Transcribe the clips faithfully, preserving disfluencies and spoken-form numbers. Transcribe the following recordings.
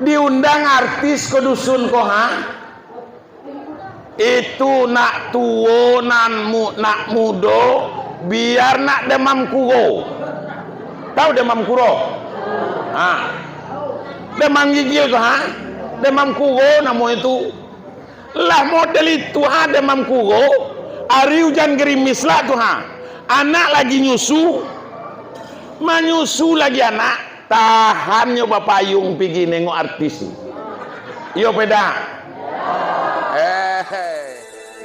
Diundang artis ka dusun ko, ha? Itu nak tuo, nan mu-, nak mudo, biar nak demam kuro. Tahu demam kuro? Ha. Demam gigil tu, ha? Demam kuro namo itu. Lah model itu, ha, demam kuro. Ari ujan gerimis lah tu, ha. Anak lagi nyusu. Manyusu lagi anak. Tahan nyo bapayuang pigi nengok artis tu. Iyo, peda. Eh.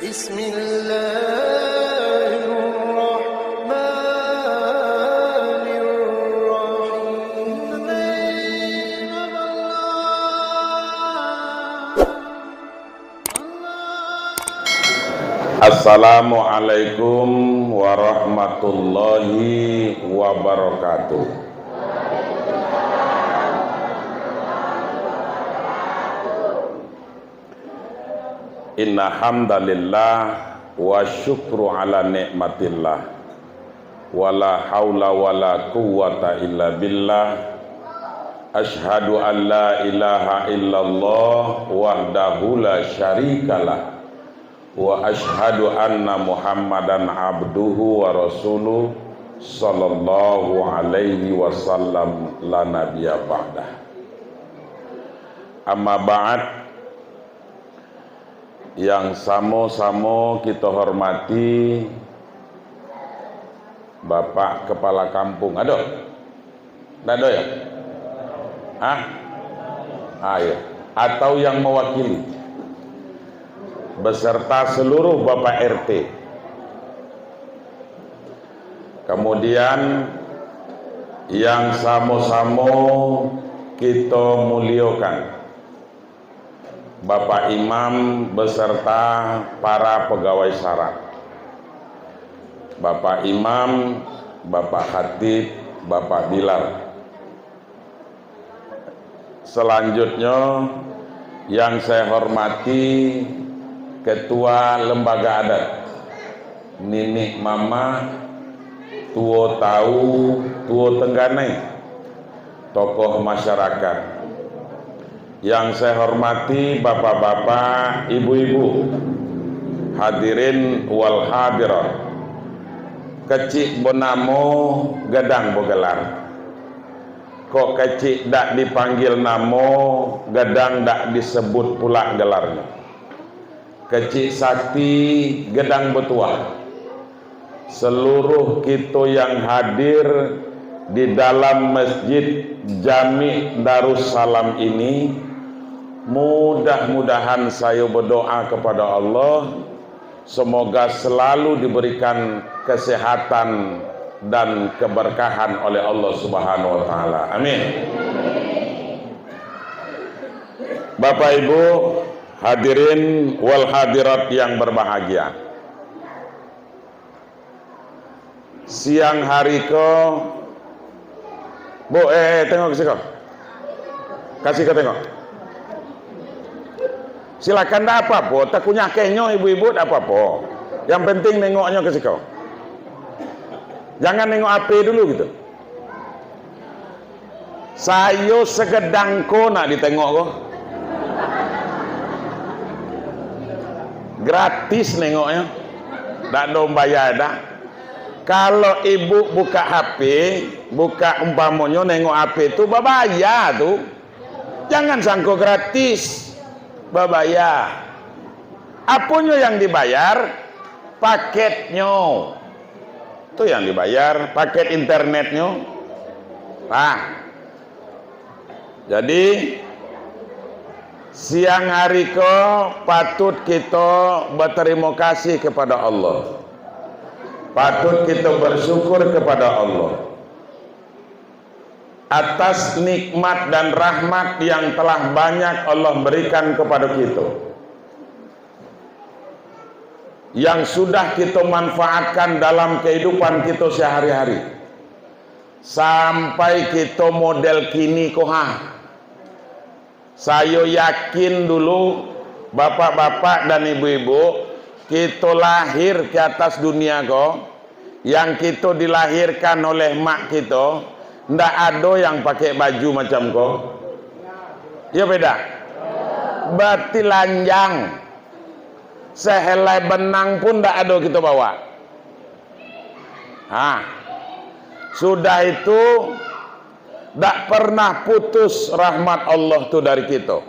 Bismillahirrahmanirrahim. Assalamualaikum warahmatullahi wabarakatuh. Inna hamdalillah wa syukru ala nikmatillah. Wala haula wala quwwata illa billah. Asyhadu an la ilaha illallah wahdahu la syarikalah. Wa asyhadu anna Muhammadan abduhu wa rasuluh, sallallahu alaihi wasallam, la nabiyya ba'dah. Amma ba'd, yang samo-samo kito hormati Bapak Kepala Kampung, ado? Ndak ado, ya? Hah? Ah, iya. Atau yang mewakili, beserta seluruh Bapak R T. Kemudian, yang samo-samo kito muliokan, Bapak Imam beserta para pegawai sara, Bapak Imam, Bapak Khatib, Bapak Bilal. Selanjutnyo, yang saya hormati Ketua Lembaga Adat, niniak mamak, tuo tawu, tuo tengganai, tokoh masyarakat. Yang saya hormati bapak-bapak, ibu-ibu, hadirin wal hadirat. Kecek banamo, gadang bagelar. Kok kecek dak dipanggia namo, gadang dak disebut pula gelarnyo. Kecek sakti, gadang batuah. Seluruh kito yang hadir di dalam Masjid Jami Darussalam ini, mudah-mudahan sayo berdoa kepada Allah, semoga selalu diberikan kesehatan dan keberkahan oleh Allah Subhanahu wa Ta'ala. Amin. Bapak Ibu, hadirin wal hadirat yang berbahagia. Siang hari ko, Bu, eh, eh, tengok ka siko. Ka siko tengok. Silakan, ndak apo-apo. Takunyah kenyo ibu-ibu, ndak apo-apo. Yang penting nengoknyo ka siko. Jangan nengok H P dulu gitu. Sayo sagedang ko nak ditengok ko. Gratis nengoknyo. Dak ado bayar dak. Kalau ibu buka H P, buka umpamonyo nengok H P tu babaya tu. Jangan sangko gratis. Babaya. Aponyo yang dibayar? Paketnyo. Tu yang dibayar, paket internetnyo. Nah, jadi, siang hari ko patut kito batarimo kasih kepada Allah. Patut kito bersyukur kepada Allah atas nikmat dan rahmat yang telah banyak Allah berikan kepada kito, yang sudah kito manfaatkan dalam kehidupan kito sehari-hari. Sampai kito model kini ko, ha. Sayo yakin dulu, bapak-bapak dan ibu-ibu, kito lahir ke atas dunia ko, yang kito dilahirkan oleh mak kito, ndak ado yang pakai baju macam ko. Iyo beda. Batilanjang. Sehelai benang pun ndak ado kito bawa. Ha. Sudah itu, ndak pernah putus rahmat Allah tu dari kito.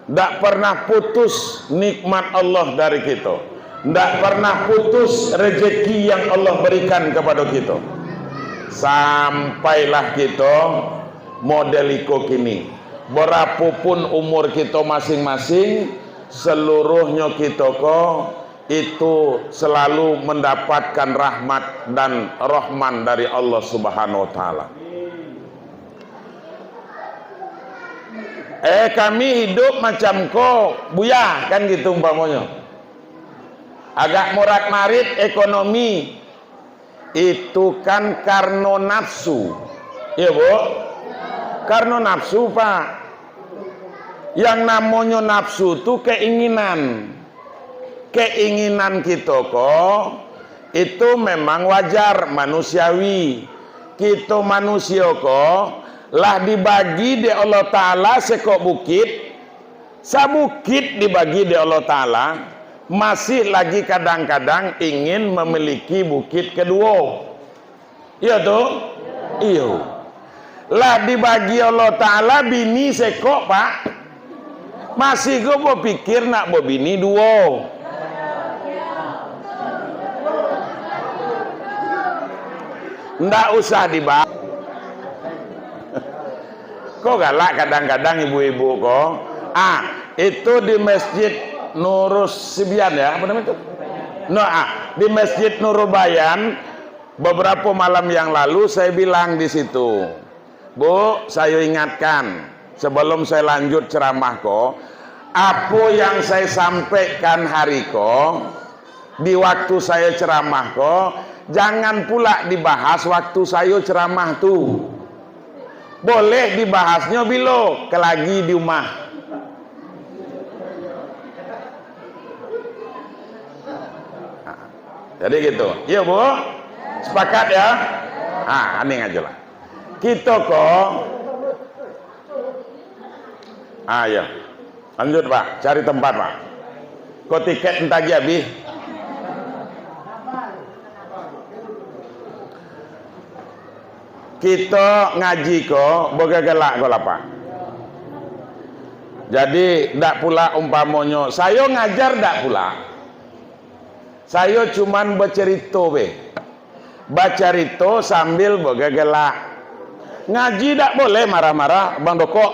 Ndak pernah putus nikmat Allah dari kito. Ndak pernah putus rezeki yang Allah berikan kepada kito. Sampailah kito model iko kini. Berapapun umur kito masing-masing, seluruhnyo kito ko itu selalu mendapatkan rahmat dan rahman dari Allah Subhanahu wa Ta'ala. Eh, kami hidup macam ko, Buya, kan gitu umpamonyo. Agak morat-marit ekonomi, itu kan karno nafsu. Iyo, Bu? Karno nafsu, Pak. Yang namonyo nafsu tu keinginan. Keinginan kito ko, itu memang wajar, manusiawi. Kito manusio ko lah dibagi dek Allah Ta'ala sekok bukit, sabukit dibagi dek Allah Ta'ala, masih lagi kadang-kadang ingin memiliki bukit keduo. Iyo tu? Iyo. Lah dibagi Allah Ta'ala bini sekok, Pak. Masih ko bapikir nak babini duo. Ndak usah dibahas. Ko galak kadang-kadang ibu-ibu ko. Ah, itu di Masjid Nurus Sibian, ya, apa nama itu? No, ah, di Masjid Nurubayan, beberapa malam yang lalu saya bilang di situ, "Bu, saya ingatkan, sebelum saya lanjut ceramah ko, apa yang saya sampaikan hari ko, di waktu saya ceramah ko, jangan pula dibahas waktu saya ceramah tu. Boleh dibahasnyo bilo, kalagi di umah." Jadi gitu. Iyo, Bu? Sepakat, ya? Ah, aning ajo lah. Kito ko, ah, iyo. Lanjut, Pak. Cari tempat, Pak. Ko tiket entah lagi habis. Kito ngaji ko bagagalak ko lah, Pak. Jadi, ndak pula umpamonyo, sayo ngajar ndak pula. Sayo cuman bacarito be. Bacarito sambil bagagalak. Ngaji dak boleh marah-marah, Bang Dokok.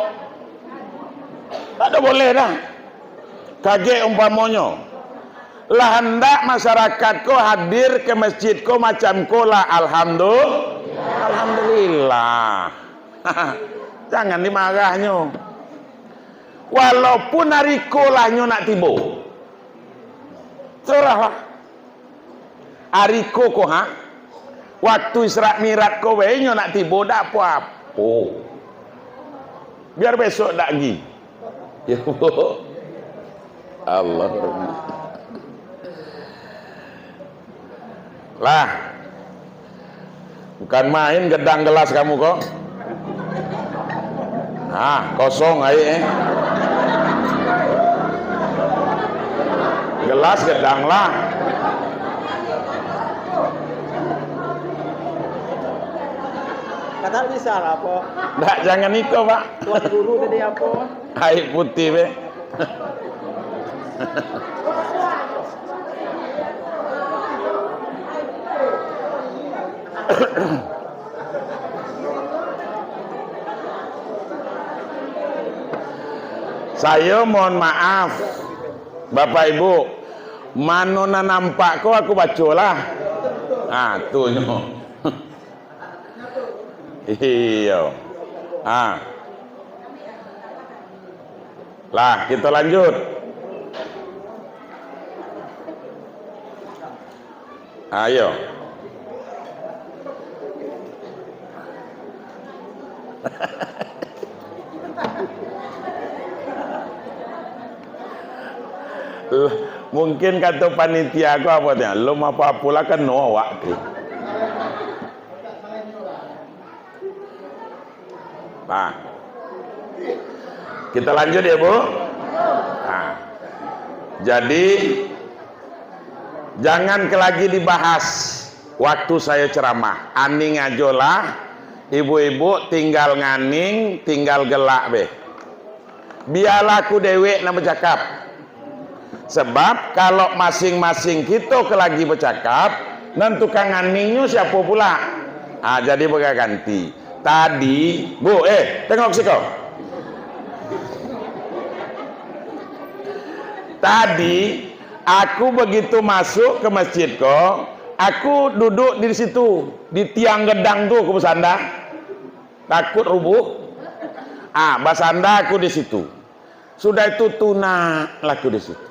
Dak ado boleh dah. Kagek umpamonyo. Lah handak masyarakat ko hadir ka masjid ko macam ko lah, alhamdu-, alhamdulillah. Jangan dimarahnyo. Walaupun ari ko lah nyo nak tibo. Terserahlah. Ari ko ko, ha? Waktu Isra Mi'raj ko bae nyo nak tibo, dak apo-apo. Biar besok dak gi. Ya, Bu. Allah. Lah. Bukan main gedang gelas kamu ko. Ah, kosong ai, eh. Gelas gedang lah. Kata bisa lah, apo? Ndak, jangan iko, Pak. Tuan guru tadi apo? Air putih be. Sayo mohon maaf, Bapak Ibu, mano nan nampak ko aku bacolah. Ah, tu nyo. Iyo. Ah. Lah, kito lanjut. Ayo. Mungkin kato panitia ko apo tu, "Lom apo-apo lah keno awak tu." Nah. Kita lanjut ya, Bu. Nah, jadi, jangan ke lagi dibahas waktu saya ceramah. Aning ajolah, ibu-ibu tinggal nganing, tinggal gelak beh. Bialah aku dewek nan bacakap. Sebab, kalau masing-masing kito ka lagi bacakap, nan tukang aningnyo siapo pula? Ah, jadi bagaganti. Tadi, Bu, eh, tengok siko. Tadi, aku begitu masuk ke masjid ko, aku duduk di situ, di tiang gedang tu aku basanda. Takut rubuh. Ah, basanda aku di situ. Sudah itu, tunaklah aku di situ.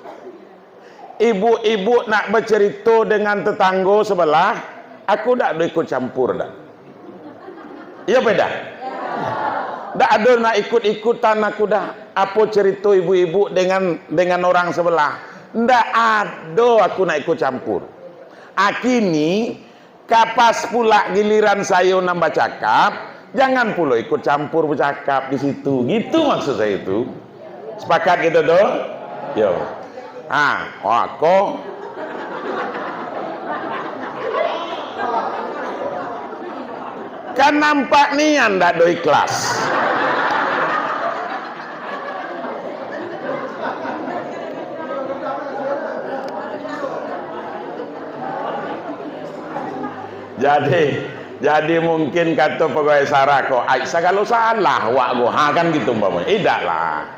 Ibu-ibu nak bacarito dengan tetanggo sabalah, aku dak ado ikut campur dak. Iyo, beda. Dak ado nak ikut-ikutan aku dak. Apo carito ibu-ibu dengan, dengan orang sabalah. Ndak ado aku nak ikut campur. Akini, Kapas pulak giliran sayo nan bacakap, jangan pulo ikut campur bacakap di situ. Gitu maksud sayo tu. Sepakat gitu tu? Yo. Ha, wah, ko. Kan nampak nian ndak do ikhlas. Jadi, jadi mungkin kato pagawai sara ko, "Ai, sagalo salah wak ko." Ha, kan gitu umpamonyo. Idaklah.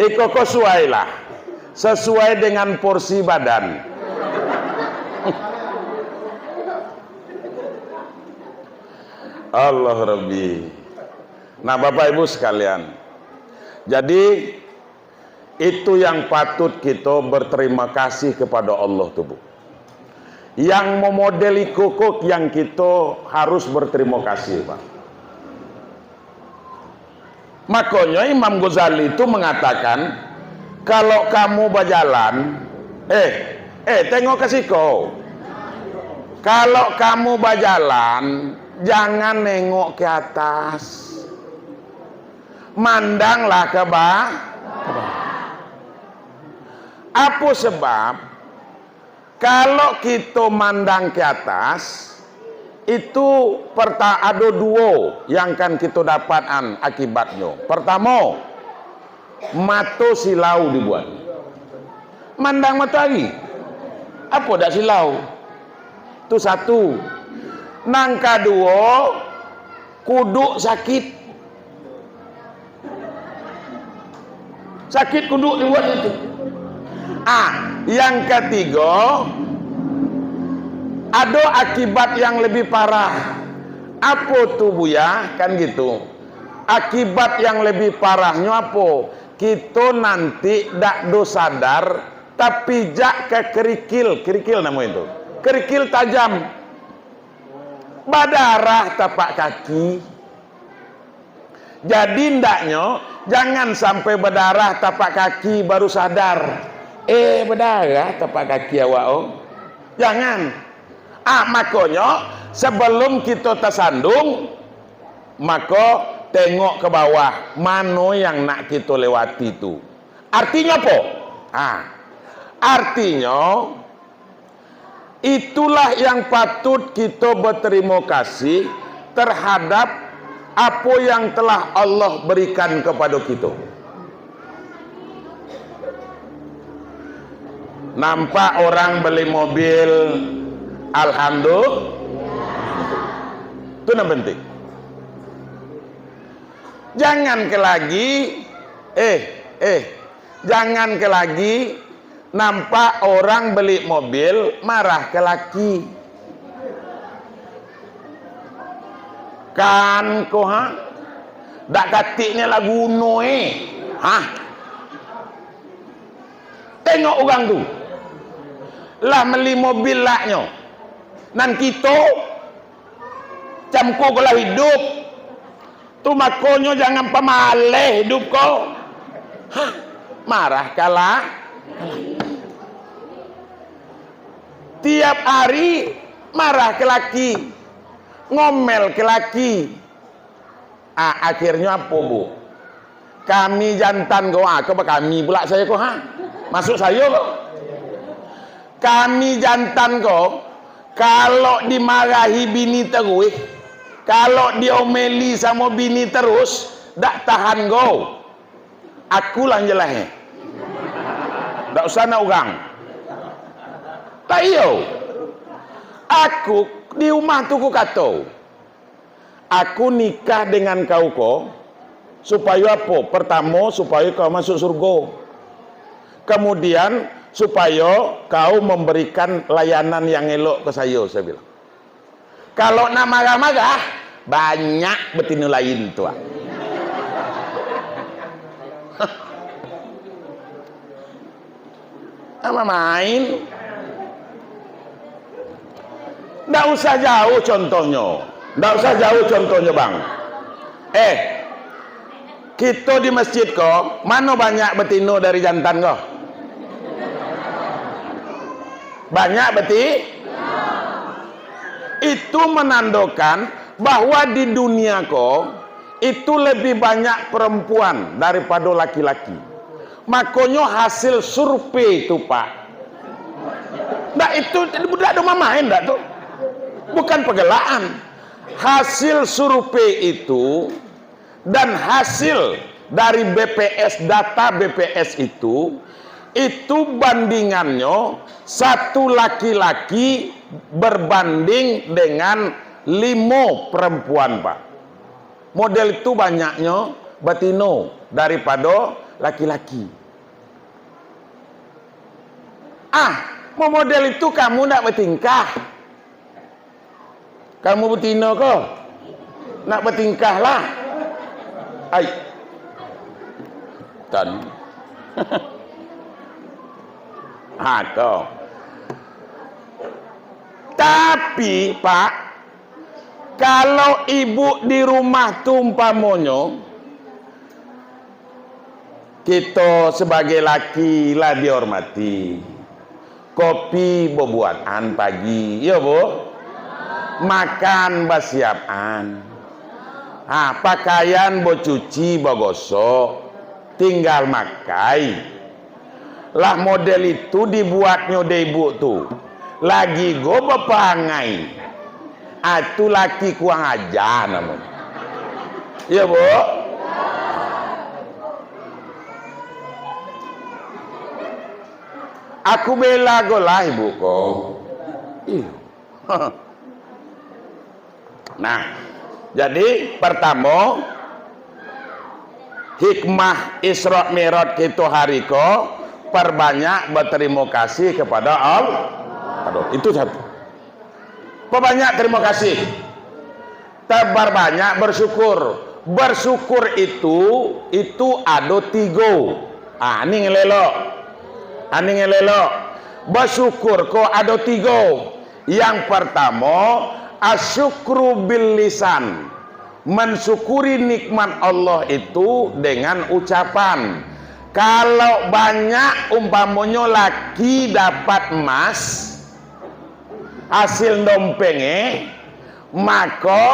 Iko ko suwailah. Sesuai dengan porsi badan. Allah Rabbi. Nah, Bapak Ibu sekalian. Jadi, itu yang patut kito berterima kasih kepada Allah tu, Bu. Yang memodel iko ko yang kito harus berterima kasih, Pak. Makonyo Imam Ghazali tu mengatakan, kalau kamu bajalan, eh, eh, tengok ka siko. Kalau kamu bajalan, jangan nengok ke atas. Mandanglah ka ba-, ka bawah. Apo sebab? Kalau kito mandang ke atas, itu perta-, ado duo yang kan kito dapat an akibatnyo. Pertamo, mato silau dibuat. Mandang matoari. Apo dak silau? Tu satu. Nang kaduo, kuduk sakit. Sakit kuduk dibuat itu. Ah, yang katigo, ado akibat yang lebih parah. Apo tu, Buya? Kan gitu. Akibat yang lebih parahnyo apo? Kito nanti dak do sadar, tapi jak ka kerikil, kerikil namo itu. Kerikil tajam. Badarah tapak kaki. Jadi, ndaknyo, jangan sampai badarah tapak kaki baru sadar, eh, badarah tapak kaki awak, oh. Jangan. Ah, makonyo, sabalum kito tasandung, mako, tengok ka bawah, mano yang nak kito lewati tu. Artinyo apo? Ah, artinyo, itulah yang patut kito batarimo kasih tarhadap apo yang telah Allah barikan kapado kito. Nampak urang bali mobil, alhamdulillah. Tu nan pantiang. Jangan ka lagi, eh, eh, jangan ka lagi nampak urang bali mobil marah ka laki. Kan ko, ha? Dak katik nian lah guno, eh. Ha? Tengok urang tu. Lah mali mobil laknyo. Nan kito cam ko lah iduik. Tu makonyo jangan pamaleh iduik ko. Hah, marah ka la-, tiap ari marah ka laki, ngomel ka laki. Ah, akhirnyo apo, Bu? Kami jantan ko, ha, ko bakami pulak sayo ko, ha. Masuk sayo ko. Kami jantan ko, kalau dimarahi bini taruih, kalau diomeli samo bini tarus, dak tahan ko. Aku lah nan jaleh. Dak usah nak urang. Lah iyo. Aku di rumah tu ku kato, "Aku nikah dengan kau ko, supayo apo? Partamo, supayo kau masuk surgo. Kamudian, supayo kau mambarikan layanan yang elok ka sayo," sayo bilang. Kalau nak marah-marah, banyak batino lain tu, ah. Amak main. Ndak usah jauh contohnyo. Ndak usah jauh contohnyo, Bang. Eh, kito di masjid ko, mano banyak batino dari jantan ko? Banyak beti-, itu manandokan bahwa di dunia ko, itu lebih banyak perempuan daripado laki-laki. Makonyo hasil survei tu, Pak. Ndak, itu budak tu mamain ndak tu? Bukan pagelakan. Hasil survei itu dan hasil dari B P S, data B P S itu, itu bandingannyo satu laki-laki berbanding dengan limo perempuan, Pak. Model itu banyaknyo batino daripado laki-laki. Ah, mamodel itu kamu ndak batingkah. Kamu batino ko, nak batingkah lah. Ai. Tan. Ha, ko. Tapi, Pak, kalau ibu di rumah tu umpamonyo, kito sabagai laki lah dihormati. Kopi babuatan pagi, iyo, Bu? Makan basiapan. Ha, pakaian bacuci, bagosok. Tinggal makai. Lah model itu dibuatnyo dek ibu tu. Lagi go baparangai. Ah, tu laki kurang aja namonyo. Iyo, Bu? Aku bela go lah ibu ko. Iyo. Nah, jadi partamo, hikmah Isra Mi'raj kito hari ko, parbanyak batarimo kasih kapado Allah. Aduh, itu satu. Parbanyak tarimo kasih. Tabarbanyak bersyukur. Bersyukur itu, itu ado tigo. Ah, ni ngelelok. Ah, ni ngelelok. Bersyukur ko ado tigo. Yang partamo, asyukru bil lisan. Mansyukuri nikmat Allah itu dengan ucapan. Kalau banyak, umpamonyo laki dapat emas, hasil dompeng, eh, mako,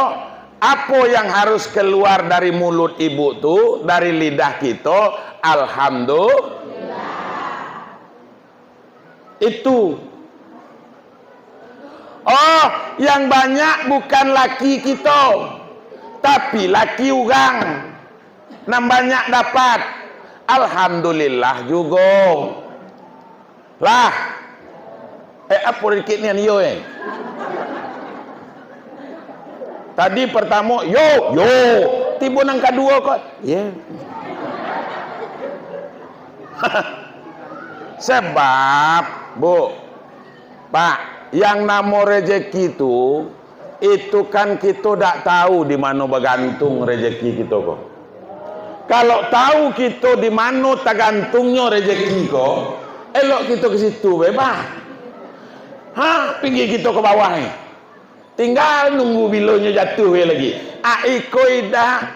apo yang harus kaluar dari mulut ibu tu, dari lidah kito? Alhamdulillah. Itu. Oh, yang banyak bukan laki kito, tapi laki urang nan banyak dapat. Alhamdulillah jugo. Lah. Eh, apo dikit nian iyo, eh? Tadi partamo, yo, yo. Tibo nan kaduo ko, ye. Sebab, Pak, yang namo rejeki tu, itu kan kito dak tahu di mano bagantung rejeki kito ko. Kalau tahu kito di mano tagantungnyo rejeki ko, elok kito ka situ bae, Pak. Ha, pinggi kito ka bawah ni. Tinggal nunggu bilonyo jatuh bae lagi. A, iko idak.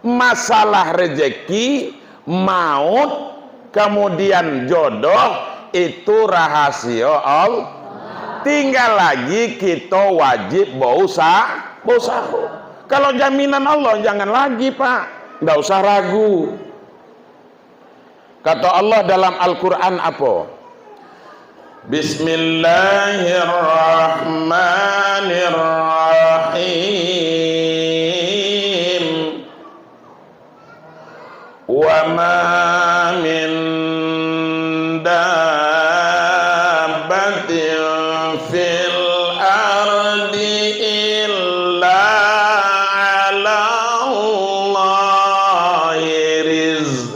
Masalah rejeki, maut, kamudian jodoh, itu rahasio Allah. Tinggal lagi kito wajib bausa-, bausaho. Kalau jaminan Allah, jangan lagi, Pak. Ndak usah ragu. Kato Allah dalam Al-Quran apo? Bismillahirrahmanirrahim. Wa ma min dabbatin fil ardi illa 'alallahi rizquha.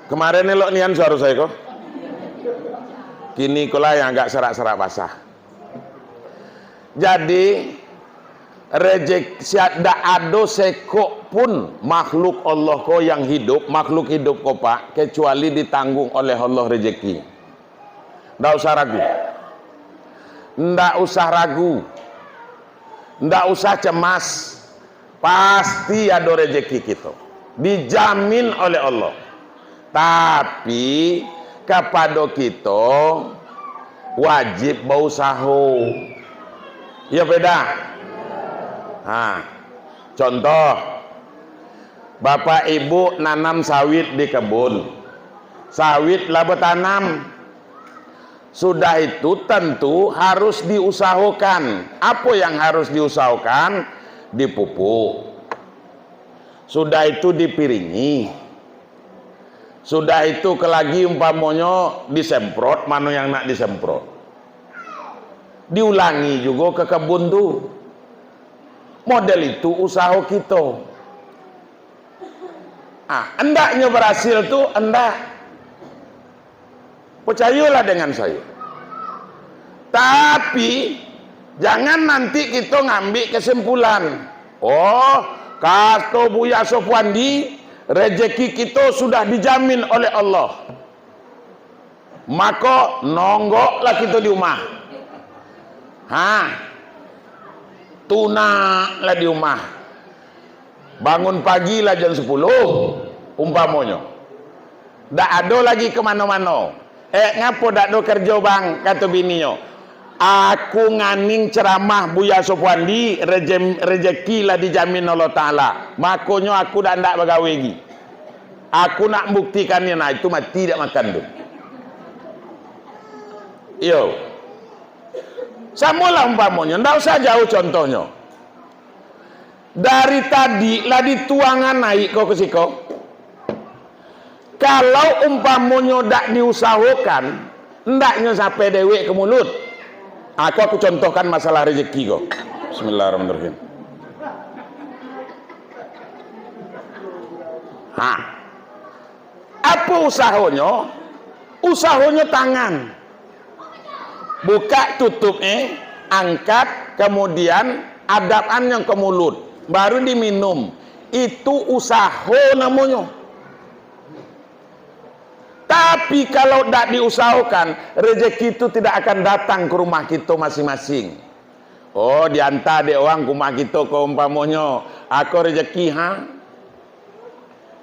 Kamarin elok nian suaro sayo ko. Kini ko lah yang agak sarak-sarak basah. Jadi, rejek-, sia-, dak ado sekok pun makhluk Allah ko yang hidup, makhluk hidup ko, Pak, kecuali ditanggung oleh Allah rejeki. Ndak usah ragu. Ndak usah ragu. Ndak usah cemas. Pasti ado rejeki kito. Dijamin oleh Allah. Tapi, kapado kito, wajib bausaho. Iyo, beda? Ha. Contoh, Bapak Ibu nanam sawit di kebun. Sawit lah batanam. Sudah itu, tentu harus diusahokan. Apo yang harus diusahokan? Dipupuk. Sudah itu, dipiringi. Sudah itu, kalagi umpamonyo disemprot, mano yang nak disemprot. Diulangi jugo ka kebun tu. Model itu usaho kito. Ah, hendaknyo barasil tu, hendak. Percayolah dengan sayo. Tapi, jangan nanti kito ngambil kesimpulan, "Oh, kato Buya Sofwandi, rejeki kito sudah dijamin oleh Allah." Mako, nonggoklah kito di umah. Ha? Tunaklah di umah. Bangun pagi lah jam sapuluh, umpamonyo. Dak ado lagi ka mano-mano. "Eh, ngapo dak ado kerjo, Bang?" kato bininyo. "Aku nganing ceramah Buya Sofwandi, rejem-, rejeki lah dijamin Allah Taala. Makonyo aku dak, ndak bagawe lagi. Aku nak mambuktikan nian." Nah, itu mati dak makan tu. Iyo. Samolah umpamonyo, ndak usah jauh contohnyo. Dari tadi lah dituangan naik ko ka siko. Kalau umpamonyo dak diusahokan, hendaknyo sampai dewek ka mulut. Aku, aku contohkan masalah rejeki ko. Bismillahirrahmanirrahim. Ha. Apo usahonyo? Usahonyo tangan. Bukak tutupnyo, angkat, kamudian adapkan yang ka mulut, baru diminum. Itu usaho namonyo. Tapi kalau dak diusahokan, rejeki tu tidak akan datang ka rumah kito masing-masing. Oh, dianta dek urang ka rumah kito ko, umpamonyo, ako rejeki, ha?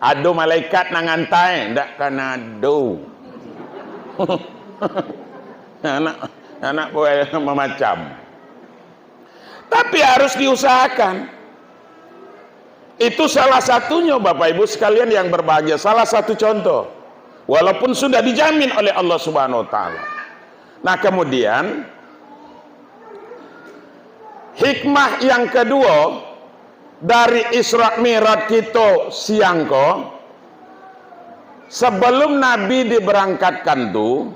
Ado malaikat nan ngantai, ndak kan ado. Anak, anak buah mamacam. Tapi harus diusahakan. Itu salah satunyo, Bapak Ibu sekalian yang berbahagia, salah satu contoh. Walaupun sudah dijamin oleh Allah Subhanahu wa Taala. Nah, kemudian, hikmah yang kedua dari Isra Mi'raj kito siang ko, sebelum Nabi diberangkatkan tu,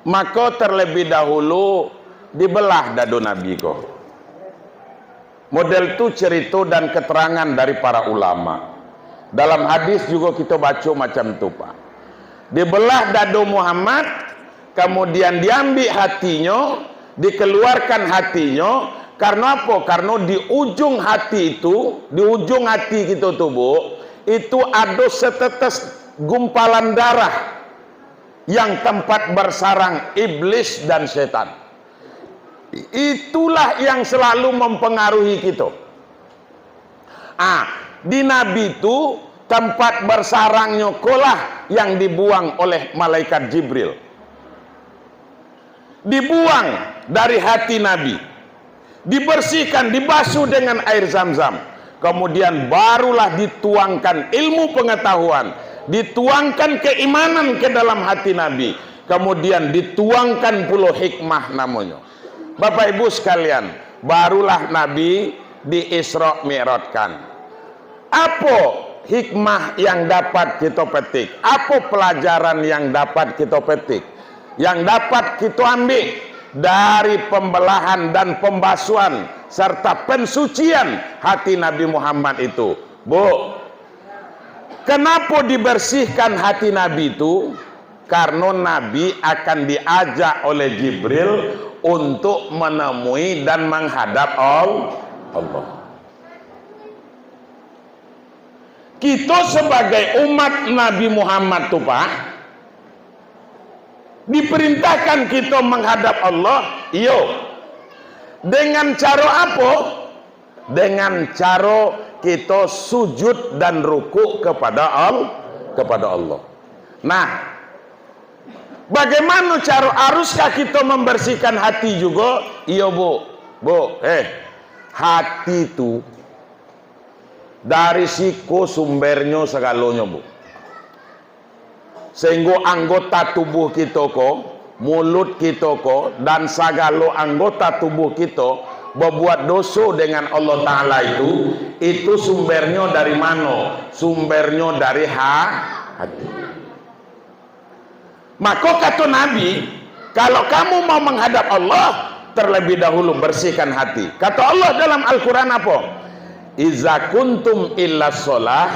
mako terlebih dahulu dibelah dado Nabi ko. Model tu cerito dan keterangan dari para ulama. Dalam hadis jugo kito baco macam tu, Pak. Dibelah dado Muhammad, kamudian diambiak hatinyo, dikaluarkan hatinyo. Karano apo? Karano di ujung hati itu, di ujung hati kito tu, Bu, itu ado setetes gumpalan darah yang tempat bersarang iblis dan setan. Itulah yang selalu mempengaruhi kito. Ah, di Nabi tu, tempat bersarangnyo ko lah yang dibuang oleh malaikat Jibril. Dibuang dari hati Nabi. dibersihkan, dibasuh dengan air Zam-Zam. Kemudian barulah dituangkan ilmu pengetahuan, dituangkan keimanan ke dalam hati Nabi. Kemudian dituangkan pulo hikmah namonyo. Bapak Ibu sekalian, barulah Nabi di-Isra Mi'rajkan. Apo hikmah yang dapat kito petik? Apo pelajaran yang dapat kito petik? Yang dapat kito ambil dari pembelahan dan pembasuhan serta pensucian hati Nabi Muhammad itu? Bu, kenapo dibersihkan hati Nabi itu? Karno Nabi akan diajak oleh Jibril untuk menemui dan menghadap Al-, Allah. Kito sebagai umat Nabi Muhammad tu, Pak, diperintahkan kito menghadap Allah, iyo. Dengan caro apo? Dengan caro kito sujud dan rukuk kepada Al-, kepada Allah. Nah, bagaimana caro, haruskah kito membersihkan hati juga? Iyo, Bu. Bu, eh, hati tu dari siko sumbernyo sagalonyo, Bu. Sehinggo anggota tubuh kito ko, mulut kito ko, dan sagalo anggota tubuh kito babuat doso dengan Allah Ta'ala itu, itu sumbernyo dari mano? Sumbernyo dari ha-, hati. Mako kato Nabi, "Kalau kamu mau menghadap Allah, terlebih dahulu bersihkan hati." Kato Allah dalam Al-Quran apo? "Iza kuntum ila sholah,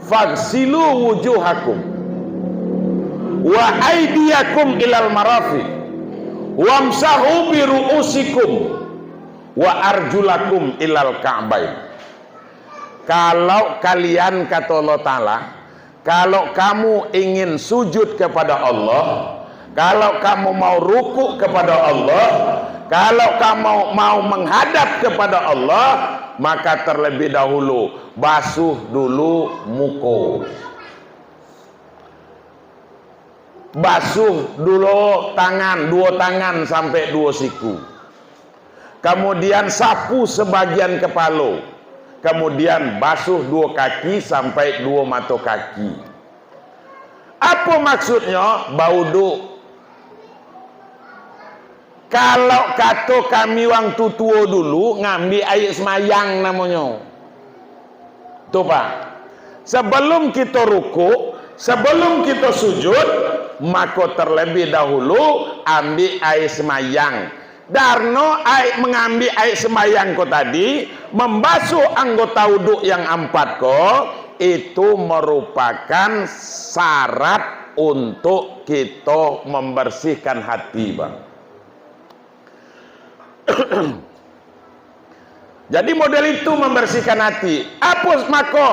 fagsilu wujuhakum, wa aidiyakum ilal marafiq, wamsahu bi ru'usikum, wa arjulakum ilal ka'bain." Kalau kalian, kato Allah Ta'ala, kalau kamu ingin sujud kepada Allah, kalau kamu mau rukuk kepada Allah, kalau kamu mau menghadap kepada Allah, maka terlebih dahulu basuh dulu muko. Basuh dulu tangan, duo tangan sampai duo siku. Kamudian sapu sabagian kapalo. Kamudian basuh duo kaki sampai duo mato kaki. Apo maksudnyo? Bauduk. Kalau kato kami urang tutuo dulu, ngambiak aia sumbayang namonyo. Tu, Pak. Sabalum kito rukuk, sabalum kito sujud, mako terlebih dahulu ambiak aia sumbayang. Karano ai-, mangambiak aia sumbayang ko tadi, mambasuah anggota uduk yang ampat ko, itu marupakan syarat untuk kito mambarsihkan hati, Bang. Jadi model itu mambarsihkan hati. Apo mako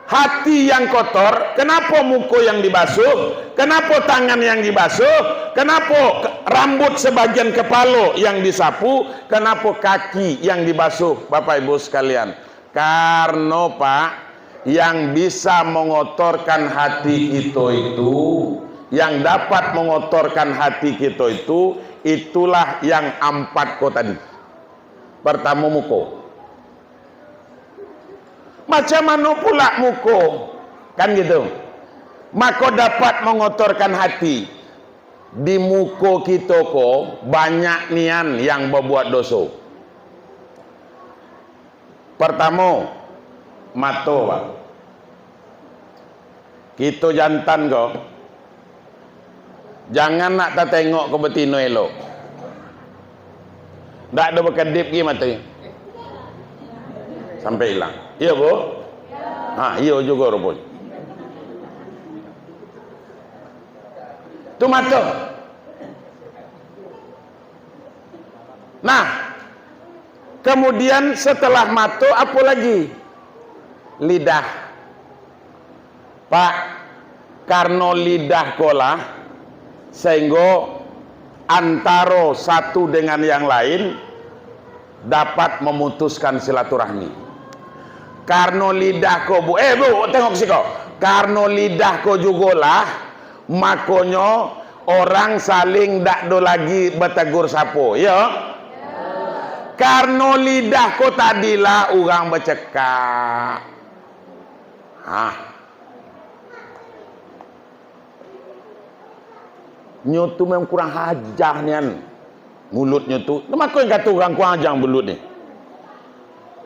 hati yang kotor? Kenapo muko yang dibasuh? Kenapo tangan yang dibasuh? Kenapo ke-, rambut sabagian kapalo yang disapu? Kenapo kaki yang dibasuh, Bapak Ibu sekalian? Karano, Pak, yang bisa mangotorkan hati kito itu, yang dapat mangotorkan hati kito itu, itulah yang ampat ko tadi. Partamo, muko. Macam mano pula muko? Kan gitu. Mako dapat mangotorkan hati. Di muko kito ko banyak nian yang babuat doso. Partamo, mato, Pak. Kito jantan ko, jangan nak tatengok ka batino elok. Ndak ado bakedip gi mato. Sampai ilang. Iyo, Bu? Ha, iyo jugo ruponyo. Tu mato. Nah, kemudian setelah mato, apo lagi? Lidah. Pak, karano lidah ko lah, sehinggo antaro satu dengan yang lain dapat memutuskan silaturahmi. Karano lidah ko, Bu, eh, Bu, tengok siko. Karano lidah ko jugolah, makonyo orang saling dak do lagi bategur sapo, yo? Karano lidah ko tadi lah urang bacakak. Hah. Nyo tu memang kurang aja nian mulutnyo tu. Mako yang kato urang kurang aja mulut ni.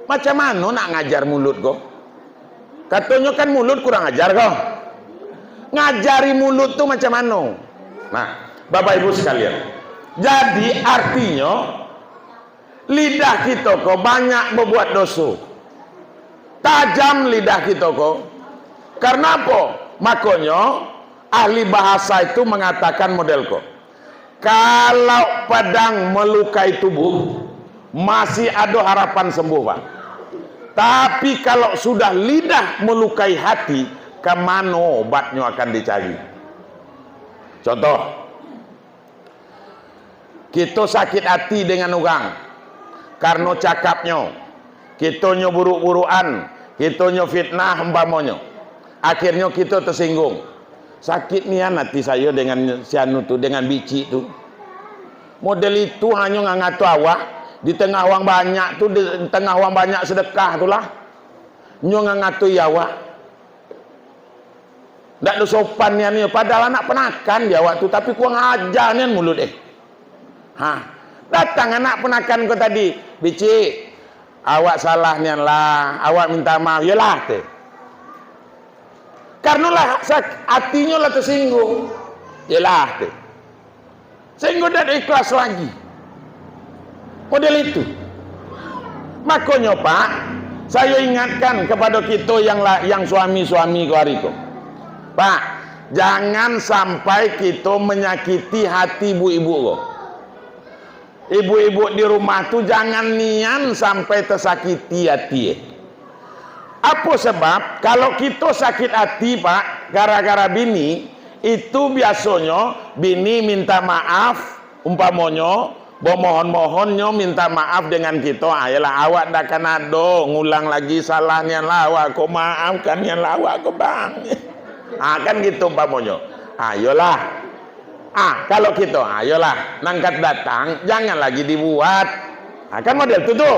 Macam mano nak ngaja mulut ko? Katonyo kan mulut kurang aja ko. Ngajari mulut tu macam mano? Nah, Bapak Ibu sekalian. Jadi artinyo, lidah kito ko banyak babuat doso. Tajam lidah kito ko. Karano apo? Makonyo, ahli bahasa itu mangatakan model ko, kalau padang malukai tubuh, masih ado harapan sembuh, Pak. Tapi, kalau sudah lidah malukai hati, ka mano obatnyo akan dicari? Contoh, kito sakik ati dengan urang karano cakapnyo, kitonyo buruk-burukan, kitonyo fitnah umpamonyo. Akhirnyo kito tasingguang. Sakik nian ati sayo dengan si anu tu, dengan bicik tu. Model itu hanyo ngangato awak, di tangah urang banyak tu, di tangah urang banyak sadakah tu lah, nyo ngangato awak. Ndak ado sopan nian nyo, padahal anak panakan di awak tu, tapi kurang aja nian mulut, eh. Ha. Datang anak panakan ko tadi, "Bicik, awak salah nian lah, awak minta maaf." "Yolah," teh. Karano lah sak-, atinyo lah tasingguang. "Yolah," teh. Sahinggo indak ikhlas lagi. Model itu. Makonyo, Pak, sayo ingatkan kapado kito yang la-, yang suami-suami ko ari ko. Pak, jangan sampai kito manyakiti hati ibu-ibu ko. Ibu-ibu di rumah tu jangan nian sampai tasakiti ati, eh. Apo sabab? Kalau kito sakik ati, Pak, gara-gara bini, itu biasonyo bini minta maaf, umpamonyo, bamohon-mohonnyo minta maaf dengan kito, "Ah, yolah, awak ndak akan ado ngulang lagi salah nian lah, awak ko maafkan nian lah, awak ko, Bang." Ah, kan gitu umpamonyo. Ah, yolah. Ah, kalau kito, ah, yolah, nan ka datang, jangan lagi dibuat. Ah, kan model tu, tu.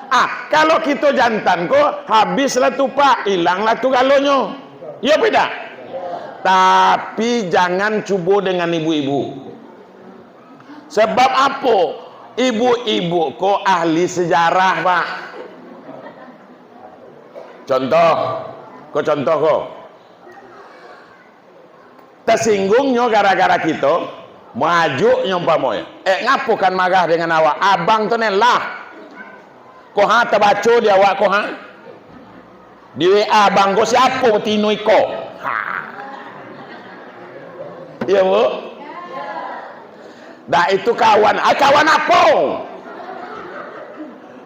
Ah, kalau kito jantan ko, habislah tu, Pak, ilanglah tu galonyo. Iyo, apo indak? Tapi, jangan cubo dengan ibu-ibu. Sabab apo? Ibu-ibu ko ahli sejarah, Pak. Contoh. Ko contoh ko. Tasingguang nyo gara-gara kito, maajak nyo umpamonyo, "Eh, ngapo kan marah dengan awak? Abang tu nen lah. Ko ha, tabaco di awak ko ha? Di W A abang ko siapo batino iko?" Ha. Iyo, Bu? Dak itu kawan. Ah, kawan apo?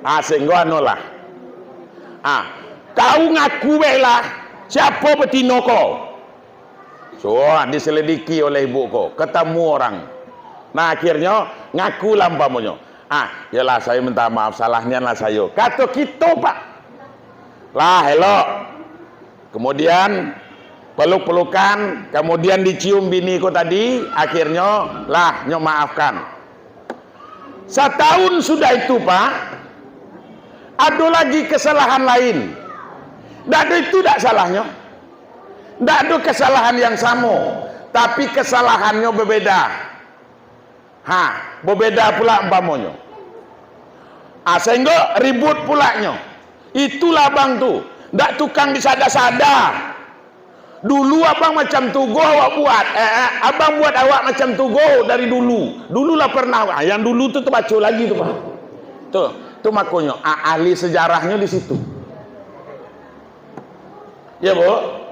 Ah, sahinggo anu lah. Ah, kau ngaku bae lah. Siapo batino ko? Suah diselidiki oleh ibu ko, katamu orang. Nah, akhirnyo ngakulah umpamonyo, "Ah, yolah, sayo minta maaf, salah nian lah sayo." Kato kito, Pak. Lah, elok. Kemudian, peluk-pelukan, kemudian dicium bini ko tadi, akhirnyo lah nyo maafkan. Satahun sudah itu, Pak, ado lagi kesalahan lain. Ndak ado itu dak salahnyo. Ndak ado kesalahan yang samo, tapi kesalahannyo berbeda. Ha, berbeda pula umpamonyo. Ah, sahinggo ribut pulanyo. Itulah abang tu, ndak tukang disada-sada. Dulu abang macam tu go awak buat, eh, eh, abang buat awak macam tu go dari dulu. Dulu lah pernah, ah, yang dulu tu tabaco lagi tu, Pak. Tu, tu makonyo, ah, ahli sejarahnyo di situ. Ya, Bu?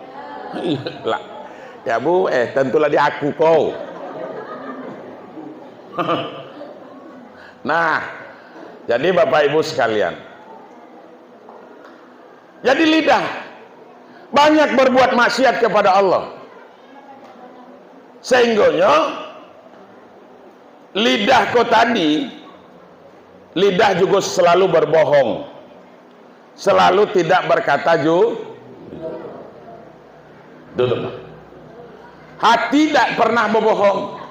Iyolah. Ya, Bu, eh, tentulah di aku ko. Nah, jadi Bapak Ibu sekalian, jadi lidah banyak berbuat maksiat kepada Allah. Sehinggonyo lidah ko tadi, lidah jugo selalu berbohong, selalu tidak berkata ju-, Duduak. Hati dak pernah berbohong.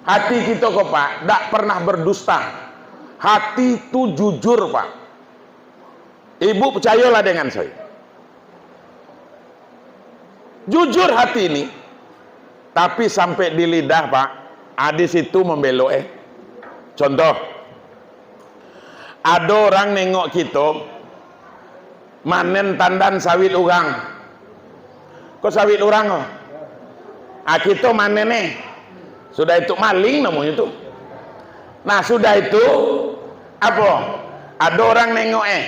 Hati kito ko, Pak, dak pernah berdusta. Hati tu jujur, Pak. Ibu, picayolah dengan saya. Jujur hati ini, tapi sampai di lidah, Pak, ah, di situ membelok, eh. Contoh, ado urang nengok kito, manen tandan sawit urang. Ko sawit urang ko? Ah, kito manen, eh. Sudah itu maling namonyo tu. Nah, sudah itu, apo? Ado urang nengok, eh.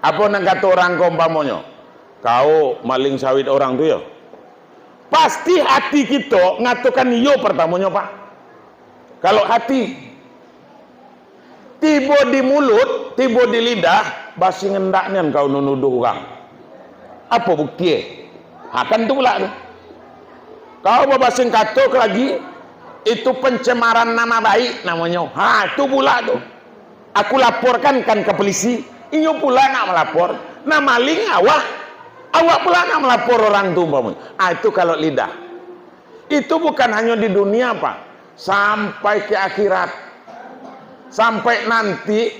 Apo nan kato urang ko umpamonyo? Kau maling sawit urang tu, yo? Pasti hati kito ngatokan iyo partamonyo, Pak. Kalau hati, tibo di mulut, tibo di lidah, basi ngendak nian kau nunuduh urang. Apo bukti, eh? Ha, kan tu pula tu. Kau babasing kato lagi, itu pencemaran nama baik namonyo. Ha, tu pula tu. Aku laporkan kan ka polisi, inyo pula nak malapor. Nah, maling awak, awak pula nak malapor urang tu umpamonyo. Ah, itu kalau lidah. Itu bukan hanyo di dunia, Pak. Sampai ke akhirat. Sampai nanti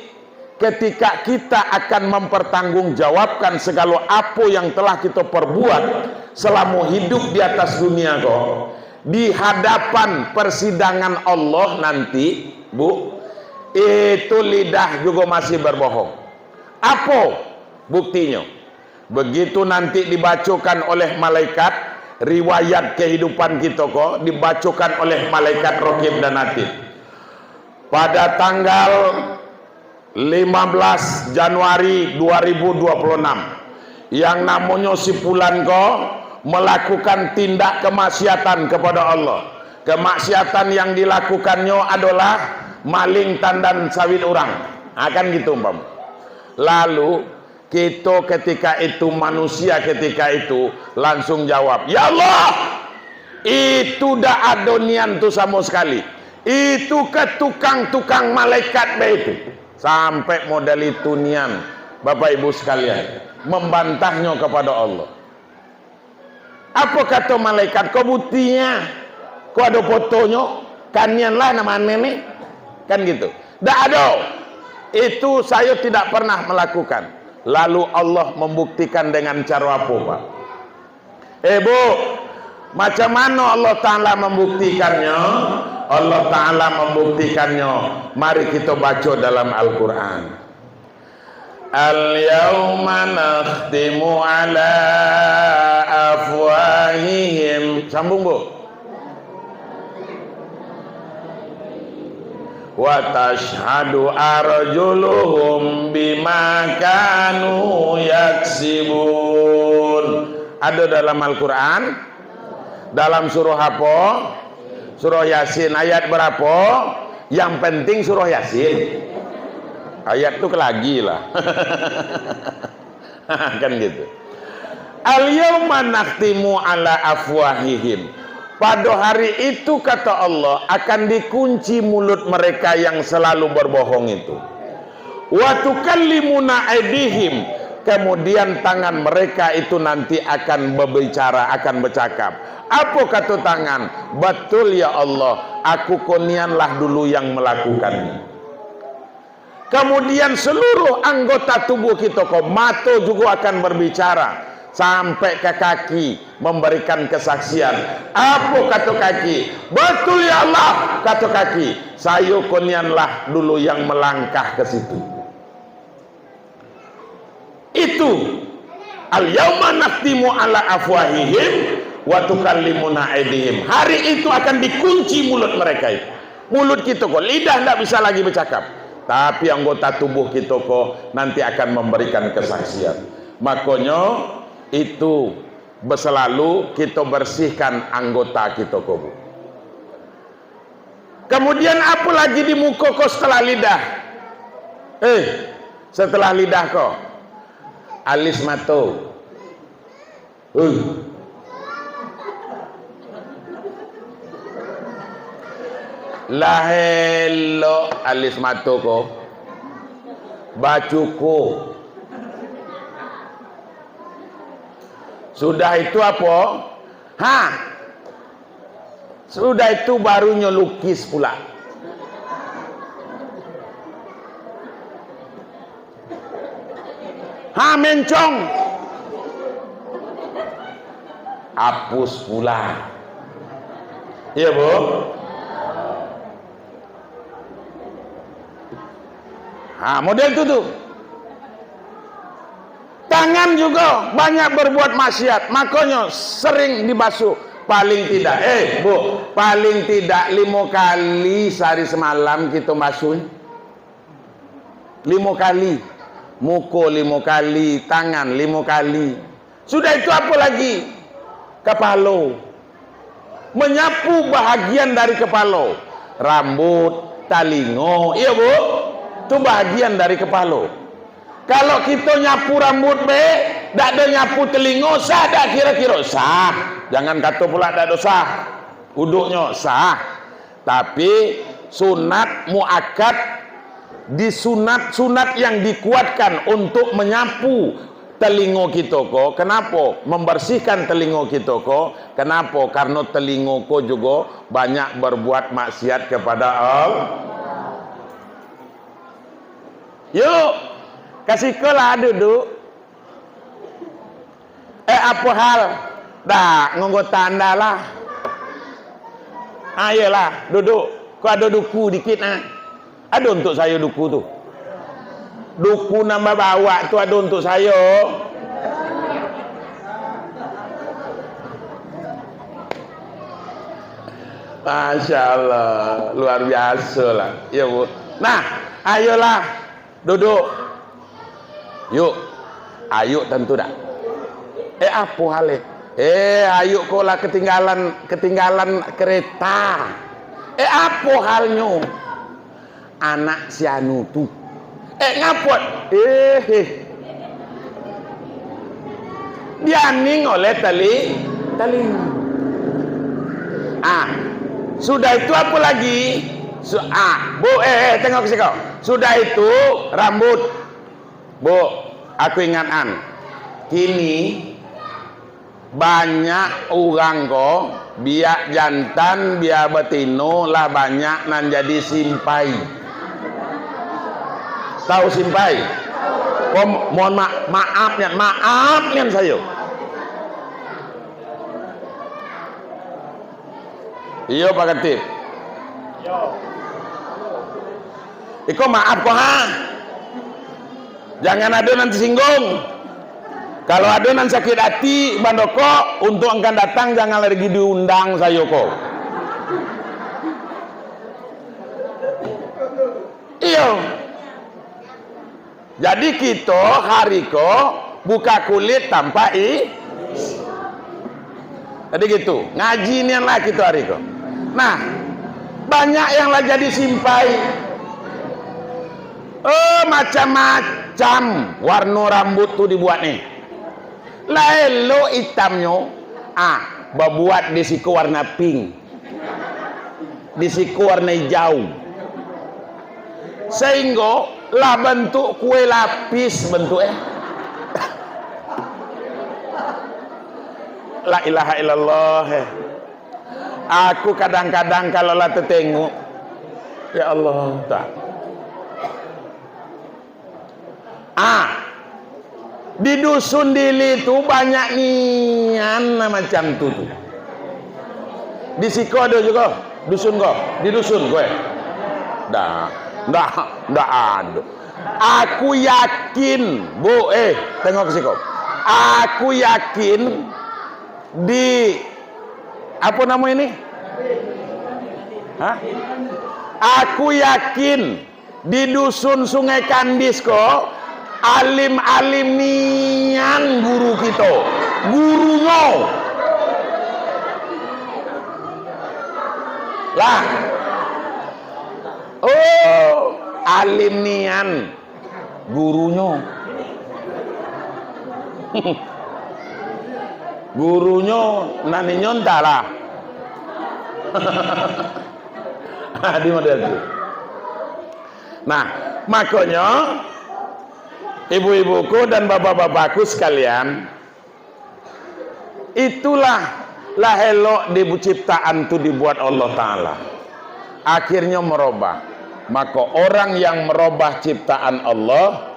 ketika kita akan mempertanggungjawabkan segala apo yang telah kita perbuat selama hidup di atas dunia ko, di hadapan persidangan Allah nanti, Bu, itu lidah juga masih berbohong. Apo buktinyo? Begitu nanti dibacokan oleh malaikat riwayat kehidupan kito ko, dibacokan oleh malaikat Rokib dan Atid. Pada tanggal lima belas Januari dua ribu dua puluh enam, yang namonyo si Pulan ko melakukan tindak kemaksiatan kepada Allah. Kemaksiatan yang dilakukannyo adalah maling tandan sawit urang. Ha, kan gitu umpamo. Lalu, kito ketika itu, manusia ketika itu, langsung jawab, "Ya Allah, itu dak ado nian tu samo sekali. Itu ka tukang-tukang malaikat bae itu." Sampai model itu nian, Bapak Ibu sekalian, membantahnyo kepada Allah. Apo kato malaikat, "Ko buktinyo, ko ado fotonyo, kanianlah nan manen ni." Kan gitu. Dak ado. Itu sayo tidak pernah melakukan. Lalu Allah membuktikan dengan caro apo, Pak? Eh, Bu, macam mano Allah Ta'ala membuktikannyo? Allah Ta'ala membuktikannyo, mari kito baco dalam Al-Quran. "Al-yauma nakhtimu ala afwahihim." Sambung, Bu. "Wa tashhadu arjuluhum bima kanu yaksibun." Ado dalam Al-Quran? Dalam surah apo? Surah Yasin. Ayat berapo? Yang penting surah Yasin. Ayat tu lagi lah. Kan gitu. "Al-yauma nakhtimu ala afwahihim." Pado hari itu, kata Allah, akan dikunci mulut mereka yang selalu berbohong itu. "Wa tukallimuna aidihim." Kemudian tangan mereka itu nanti akan berbicara, akan bercakap. Apo kato tangan? "Betul, ya Allah, aku ko nianlah dulu yang melakukannya." Kemudian seluruh anggota tubuh kito ko, mato jugo akan berbicara, sampai ka kaki memberikan kesaksian. Apo kato kaki? "Betul, ya Allah," kato kaki, "sayo ko nianlah dulu yang melangkah ke situ." Itu, "Al-yauma nakhtimu ala afwahihim wa tukallimuna aidihim." Hari itu akan dikunci mulut mereka itu. Mulut kito ko, lidah ndak bisa lagi bercakap. Tapi anggota tubuh kito ko nanti akan memberikan kesaksian. Makonyo, itu, berselalu kito bersihkan anggota kito ko, Bu. Kemudian, apo lagi di muko ko setelah lidah? Eh, setelah lidah ko, alis mato. Eh. Lah elok alis mato ko, bacuko. Sudah itu apo? Ha! Sudah itu baru nyo lukis pula. Ha, mencong. Apus pula. Iyo, Bu? Ha, model tu, tu. Tangan jugo banyak berbuat maksiat, makonyo sering dibasuh. Paling tidak, eh, Bu, paling tidak limo kali sahari samalam kito basuh. Limo kali. Muko limo kali, tangan limo kali. Sudah itu apo lagi? Kapalo. Manyapu bahagian dari kapalo. Rambut, talingo. Iyo, Bu? Tu bahagian dari kapalo. Kalau kito nyapu rambut be, dak ado nyapu talingo, sah dak kiro-kiro? Sah. Jangan kato pula dak ado sah. Uduknyo sah. Tapi, sunat muakkad, disunat, sunat yang dikuatkan untuk manyapu talingo kito ko. Kenapo? Mambarsihkan talingo kito ko. Kenapo? Karano talingo ko jugo banyak barbuat maksiat kepada Allah. Yuk, ka siko lah duduak. Eh, apo hal? Dak, ngonggota anda lah. Ah, iyolah, duduak. Ko ado duku dikit, ah. Ado untuak sayo duku tu. Duku nan babawak tu ado untuak sayo. Masya Allah, luar biaso lah. Ya, Bu. Nah, ayolah. Duduak. Yuk. Ayuk tantu dak? Eh, apo hal, eh? Eh, Ayuk ko lah katinggalan, katinggalan kereta. Eh, apo halnyo? Anak si anu tu. Eh, ngapo? Eh, eh. Dianing oleh tali, tali. Ah, sudah itu apo lagi? Su-, ah, Bu, eh, eh, tengok ka siko. Sudah itu, rambut. Bu, aku ingatkan. Kini, banyak urang ko, biak jantan, biak batino, lah banyak nan jadi simpai. Tahu simpai? Ko, mohon ma-, maaf nian, maaf nian sayo. Iyo, Pak Katib. Iko maaf ko, ha. Jangan ado nan tasinggung. Kalau ado nan sakik ati, bandokok, untuak akan datang, jangan lagi diundang sayo ko. Iyo. Jadi kito hari ko buka kulit tanpa i-, jadi gitu, ngaji nian lah kito hari ko. Nah, banyak yang lah jadi simpai. Oh, macam-macam warno rambut tu dibuat ni. Lah elok itamnyo, ah, babuat di siko warna pink. Di siko warna ijau. Sahinggo lah bantuak kue lapis bantuak, eh. La ilaha illallah, eh. Aku kadang-kadang kalau lah tatengok, ya Allah, tak. Ah, di Dusun Dili tu banyak nian nan macam tu, tu. Di siko ado jugo dusun ko, di dusun ko, eh. Dak, dak, dak ado. Aku yakin, Bu, eh, tengok ka siko. Aku yakin di, apo namo ini? Hah? Aku yakin di Dusun Sungai Kandis ko, alim-alim nian guru kito. Gurunyo. Lah. Oh, alim nian gurunyo. Gurunyo nan inyo antahlah. Di model tu. Nah, makonyo, ibu-ibuku dan bapak-bapakku sekalian, itulah lah elok di ciptaan tu dibuat Allah Ta'ala. Akhirnyo merubah. Maka orang yang merubah ciptaan Allah,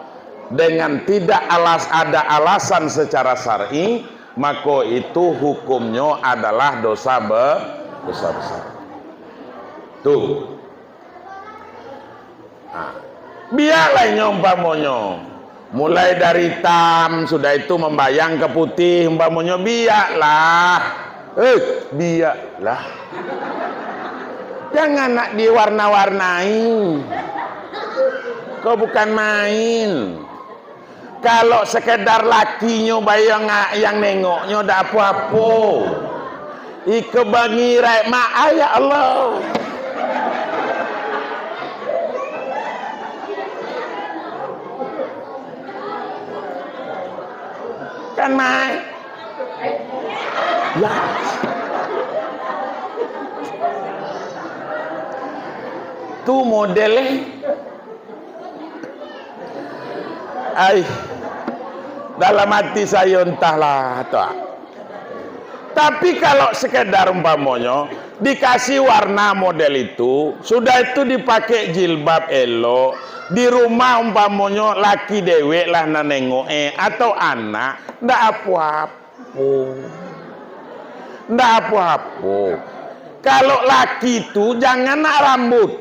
dengan tidak alas-, ada alasan secara syar'i, mako itu hukumnyo adalah dosa be-, dosa besar. Tuh. Nah, biaklah inyo umpamonyo, mulai dari itam, sudah itu mambayang ka putih, umpamonyo, biaklah. Eh, biaklah. Jangan nak diwarna-warnai. Ko bukan main. Kalau sekedar lakinyo bae yang, yang nengoknyo, dak apo-apo. Iko bangirai mak, ya Allah. Kan, Mai? Ya. Tu model, eh. Ai, dalam hati sayo, entahlah, tu. Tapi kalau sekedar umpamonyo, dikasih warna model itu, sudah itu dipakai jilbab elok, di rumah umpamonyo laki dewek lah nan nengok, eh, atau anak, ndak apo-apo. Ndak apo-apo. Kalau laki tu, jangan nak rambut.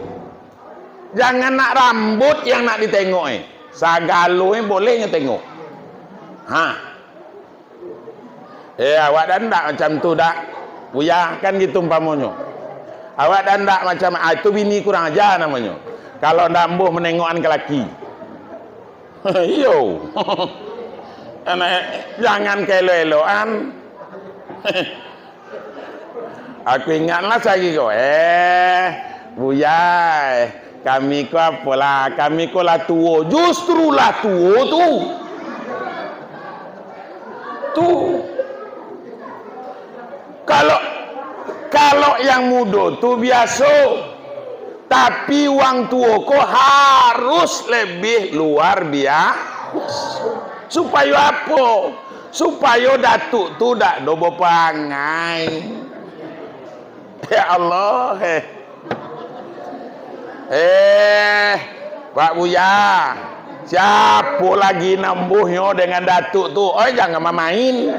Jangan nak rambut yang nak ditengok, eh. Sagalo, eh, boleh nyo tengok. Ha. Eh, awak dah ndak macam tu, dak? Buya, kan gitu umpamonyo. Awak dah ndak macam, ah, itu bini kurang aja namonyo. Kalau ndak ambuh menengokan ke laki. Iyo. Anak, jangan kaelo-eloan. Aku ingatlah sagi ko, eh, Buya, eh, kami ko apolah, kami ko lah tuo, justru lah tuo tu. Tu. Kalau, kalau yang mudo tu biaso, tapi wang tuo ko harus lebih luar biaso. Supayo apo? Supayo datuk tu dak do bapangai. Ya Allah, eh. Eh, Pak Buya, siapo lagi nan ambuhnyo dengan datuk tu? Oi, jangan mamain.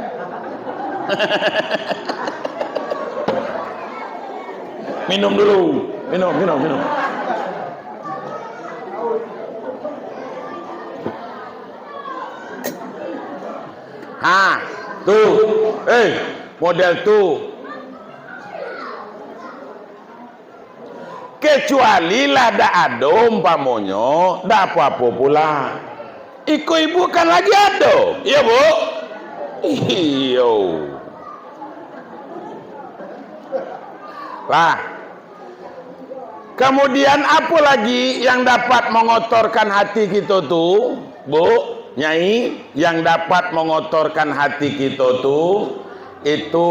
Minum dulu. Minum, minum, minum. Ha, tu. Eh, model tu. Kecuali lah dak ado umpamonyo, dak apo-apo pula. Iko ibu kan lagi ado, iyo, Bu? Iyo. Lah. Kemudian, apo lagi yang dapat mengotorkan hati kito tu, Bu, Nyai? Yang dapat mengotorkan hati kito tu, itu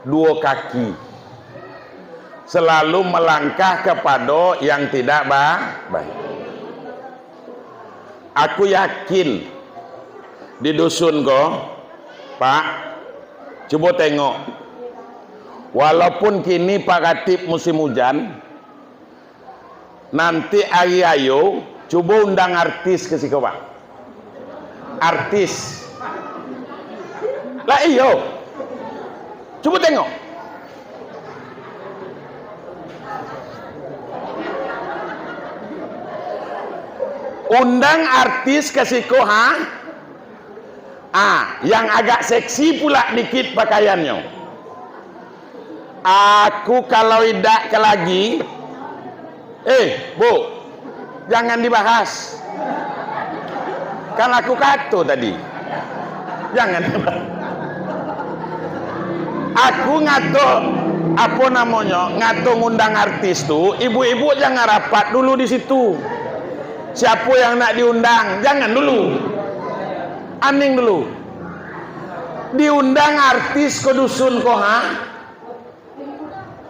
duo kaki. Selalu melangkah kepada yang tidak ba-, baik. Aku yakin di dusun ko, Pak, cubo tengok. Walaupun kini Pak Katib musim ujan, nanti ari rayo, cubo undang artis ka siko, Pak. Artis. Lah iyo. Cubo tengok. Undang artis ka siko, ha? Ah, yang agak seksi pula dikit pakaiannyo. Aku kalau idak ka lagi, eh, Bu, jangan dibahas. Kan aku kato tadi. Jangan dibahas. Aku ngato, apo namonyo, ngato ngundang artis tu, ibu-ibu jangan rapat dulu di situ. Siapo yang nak diundang, jangan dulu. Aning dulu. Diundang artis ko dusun ko, ha?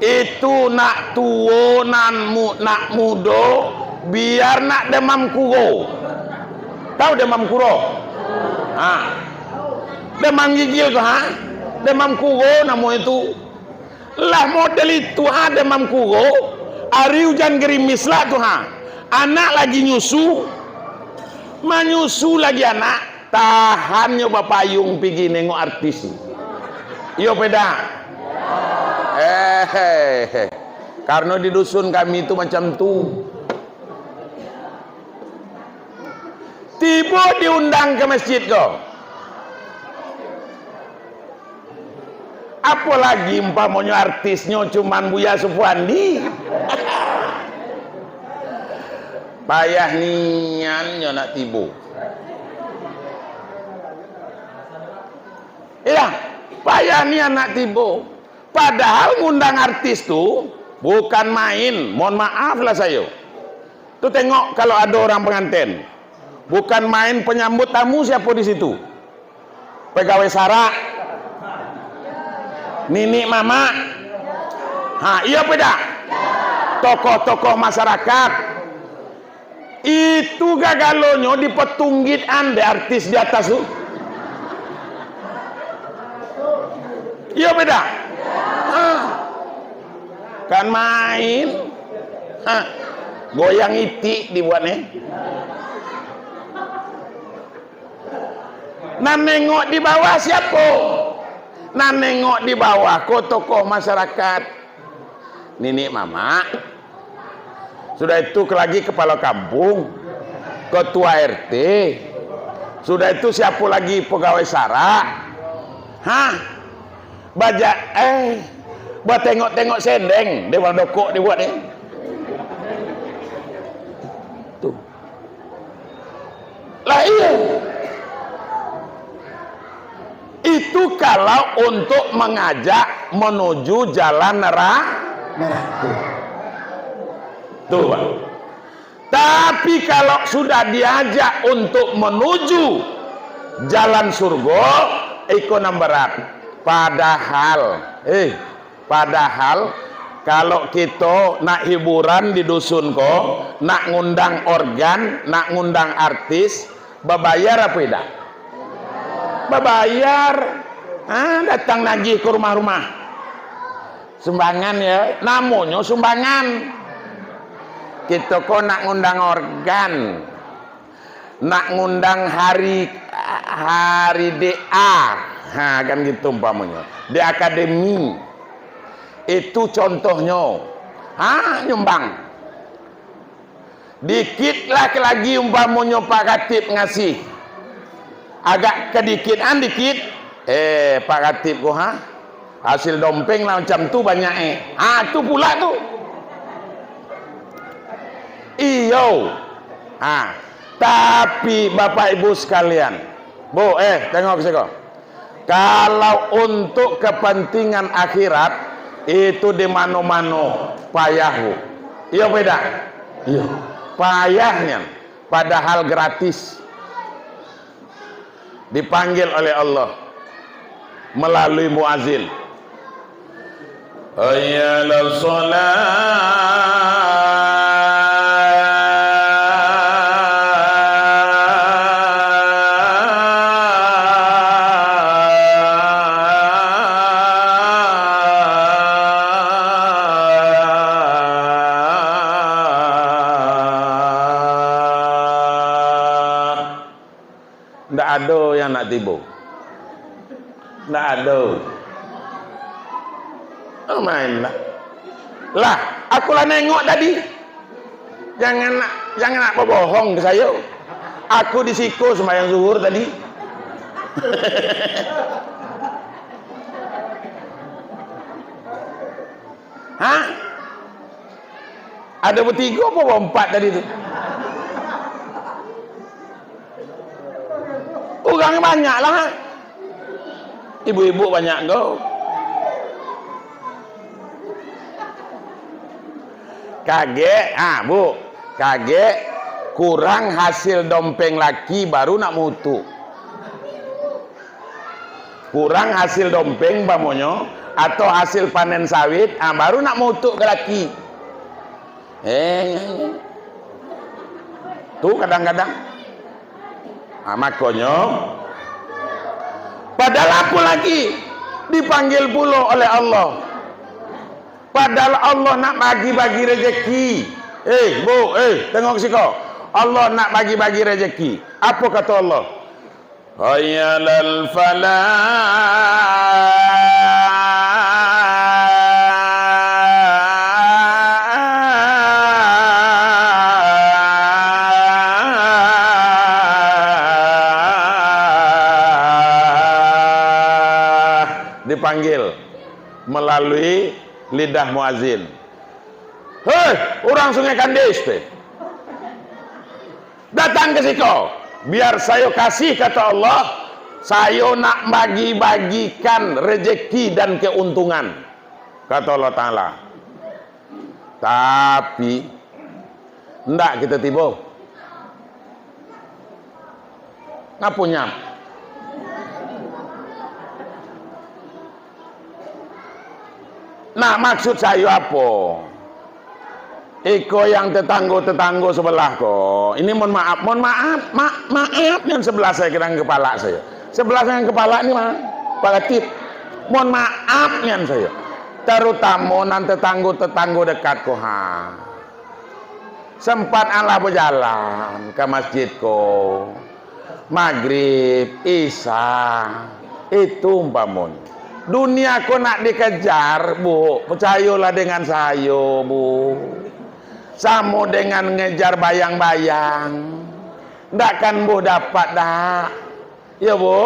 Itu nak tuo, nan mu-, nak mudo, biar nak demam kuro. Tahu demam kuro? Ha. Demam gigil ko, ha? Demam kuro namo itu. Lah model itu, ha, demam kuro. Ari ujan gerimis lah tu, ha. Anak lagi nyusu. Manyusu lagi anak, tahan nyo bapayuang pigi nengok artis tu. Iyo, pedak? Eh, karano di dusun kami tu macam tu. Tibo diundang ka masjid ko. Apolagi umpamonyo artisnyo cuman Buya Supuandi. Payah nian nyo nak tibo. Iyo, payah nian nak tibo. Padahal ngundang artis tu bukan main, mohon maaf lah sayo. Tu tengok kalau ado urang panganten. Bukan main penyambut tamu siapo di situ. Pegawai sarak. Niniak mamak. Ha, iyo pedak? Tokoh-tokoh masyarakat. Itu gagalonyo dipatunggik an dek artis di atas tu. Iyo pedak? Ha. Kan main. Ha. Goyang itik dibuek ni. Nan nengok di bawah siapo? Nan nengok di bawah ko tokoh masyarakat. Niniak mamak. Sudah itu lagi kepala kampung, ketua R T. Sudah itu siapo lagi pegawai sarak? Hah? Bajak, eh, batengok-tengok sendeng, dek urang dokok dibuek ni. Tu. Lah iyo. Itu kalau untuk mengajak menuju jalan nera-, neraka. Tu, Pak. Tapi kalau sudah diajak untuk menuju jalan surgo, iko nan berat. Padahal, eh, padahal, kalau kito nak hiburan di dusun ko, nak ngundang organ, nak ngundang artis, babayar apo indak? Babayar. Ah, datang nagih ka rumah-rumah. Sumbangan, yo, namonyo sumbangan. Kito ko nak ngundang organ, nak ngundang hari, hari D A, ha, kan gitu umpamonyo. Di akademi. Itu contohnyo. Ha, nyumbang. Dikit lah lagi umpamonyo Pak Katib ngasih. Agak kadikitan dikit, eh, Pak Katib ko, ha? Hasil dompeng lah macam tu banyak, eh. Ha, tu pula tu. Iyo. Ha, tapi Bapak Ibu sekalian, Bu, eh, tengok ke siko. Kalau untuk kepentingan akhirat, itu di mano-mano payah, Bu. Iyo, beda? Iyo. Payah nian, padahal gratis. Dipanggil oleh Allah melalui muazin. Hayya 'alas shalah. Ndak ado yang nak tibo. Ndak ado. Oh, main lah. Lah, aku lah nengok tadi. Jangan nak, jangan nak babohong ka sayo. Aku di siko sumbayang zuhur tadi. Hah? Ado batigo apo baompat tadi tu? Urang banyak lah. Ibu-ibu banyak ko. Kagek, ha, Bu. Kagek, kurang hasil dompeng laki baru nak mautuak. Kurang hasil dompeng, umpamonyo, atau hasil panen sawit, ah, baru nak mautuak ka laki. Eh, tu kadang-kadang. Ah, makonyo, padahal apo lagi dipanggil pulo oleh Allah. Padahal Allah nak bagi-bagi rezeki. Eh, Bu, eh, tengok siko. Allah nak bagi-bagi rezeki. Apo kato Allah? "Hayya 'alal falah." Dipanggil melalui lidah muazin. "Hei, urang Sungai Kandis tu, datang ka siko, biar sayo kasih," kato Allah, "sayo nak bagi-bagikan rezeki dan keuntungan," kato Allah Taala. Tapi, ndak kito tibo. Ngapo nyam? Nah, maksud sayo apo? Iko yang tetanggo-tetanggo sebelah ko, ini mohon maaf, mohon maaf, ma-, maaf nian sebelah sayo dengan kepala sayo. Sebelah dengan kepala ni mah, Pak Latif. Mohon maaf nian sayo. Terutamo nan tetanggo-tetanggo dekat ko, ha. Sempat alah bajalan ka masjid ko, magrib, isya, itu umpamonyo. Dunia ko nak dikejar, Bu, percayolah dengan sayo, Bu. Samo dengan ngejar bayang-bayang. Ndak kan buh dapat, dak? Iyo, Bu?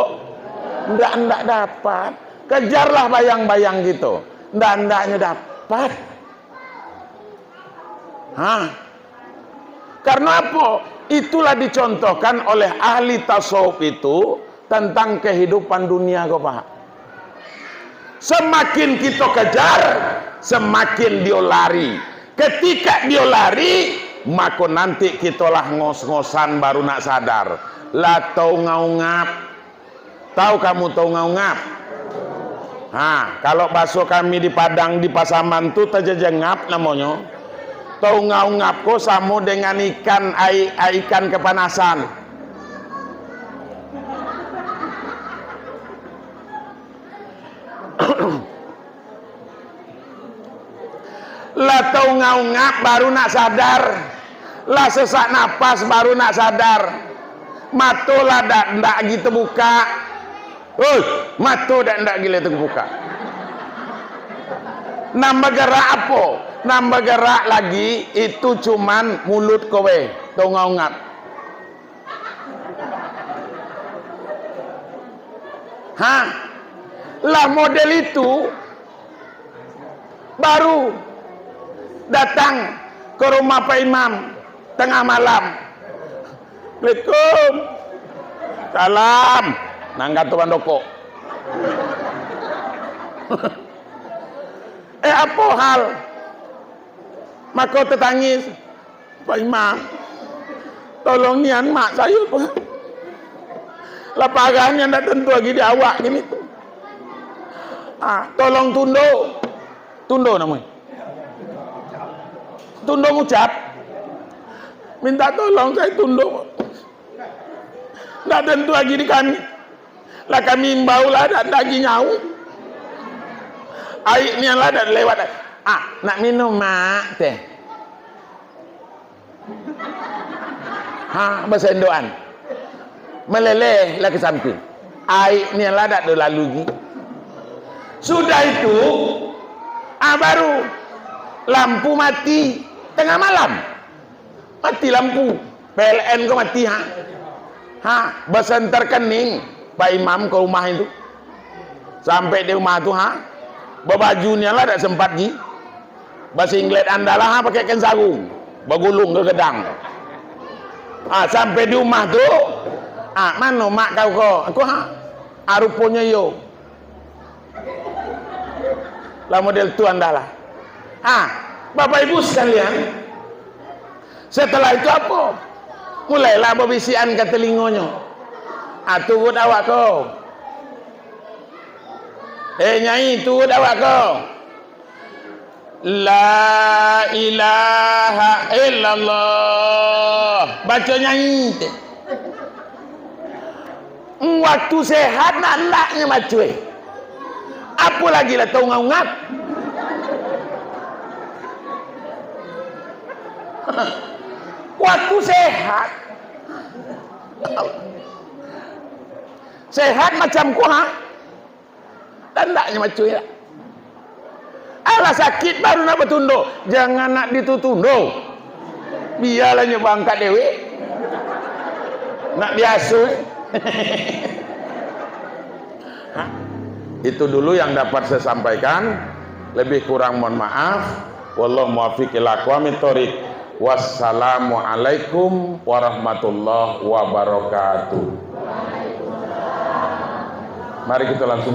Ndak, ndak dapat. Kejarlah bayang-bayang kito. Ndak, ndaknyo dapat. Ha? Karena apo? Itulah dicontohkan oleh ahli tasawuf itu tentang kehidupan dunia ko, Pak. Semakin kito kejar, semakin dio lari. Ketika dio lari, mako nanti kito lah ngos-ngosan baru nak sadar. Lah taungap-ungap. Tahu kamu taungap-ungap? Ha, kalau baso kami di Padang, di Pasaman tu tajajangap namonyo. Taungap-ungap ko samo dengan ikan ai-, ai-, ikan kepanasan. Lah taungap-ungap baru nak sadar. Lah sesak napas baru nak sadar. Mato lah dak, ndak lagi tebuka. Oi, mato dak, ndak lagi tebuka. Nan bagerak apo? Nan bagerak lagi itu cuman mulut ko weh, taungap-ungap. Ha? Lah model itu, baru datang ka rumah Pak Imam tangah malam. "Assalamualaikum." "Salam." Nang kato bandokok. "Eh, apo hal?" Mako tatangih. "Pak Imam, tolong nian mak sayo, Pak. Lah parah nian, ndak tantu lagi di awak kini tu. Ah, tolong tundo." Tundo namonyo. Tundo ngucap. "Minta tolong sajo tundo. Ndak tantu lagi di kami. Lah kami imbau lah, dak, dak lagi nyau. Aia nian lah dak lewat. Ah, nak minum, Mak, teh." Ha, basendokan. Maleleh lah ka sampiang. Aia nian lah dak do lalu gi. Sudah itu, ah, baru lampu mati tangah malam. Mati lampu. P L N ko mati, ha. Ha, basanta kening Pak Imam ka rumah itu. Sampai di rumah tu, ha. Babaju nian lah dak sempat gi. Basinglet andalah, ha, pakai kain sarung. Bagulung ka gadang. Ha, sampai di rumah tu, ha, "Mano mak kau ko?" "Aku, ha." "Ah, ruponyo iyo." Lah model tu andalah. Ah, Bapak Ibu sekalian, setelah itu apo? Mulailah babisikan ka talingonyo. Ah, turut awak ko. Eh, Nyai, turut awak ko. La ilaha illallah. Baco Nyai tu. Waktu sehat nak andaknyo baco, eh. Apo lagi lah taungap-ungap. Waktu sehat. Sehat macam ko, ha? Dan ndaknyo macam ko. Alah sakik baru nak batundo. Jangan nak ditutundo. Bialah nyo baangkat dewek. Nak biaso, eh. Ha? Itu dulu yang dapat saya sampaikan. Lebih kurang mohon maaf. Wallahu muwaffiq ila aqwamit thoriq. Wassalamualaikum warahmatullahi wabarakatuh. Mari kita langsung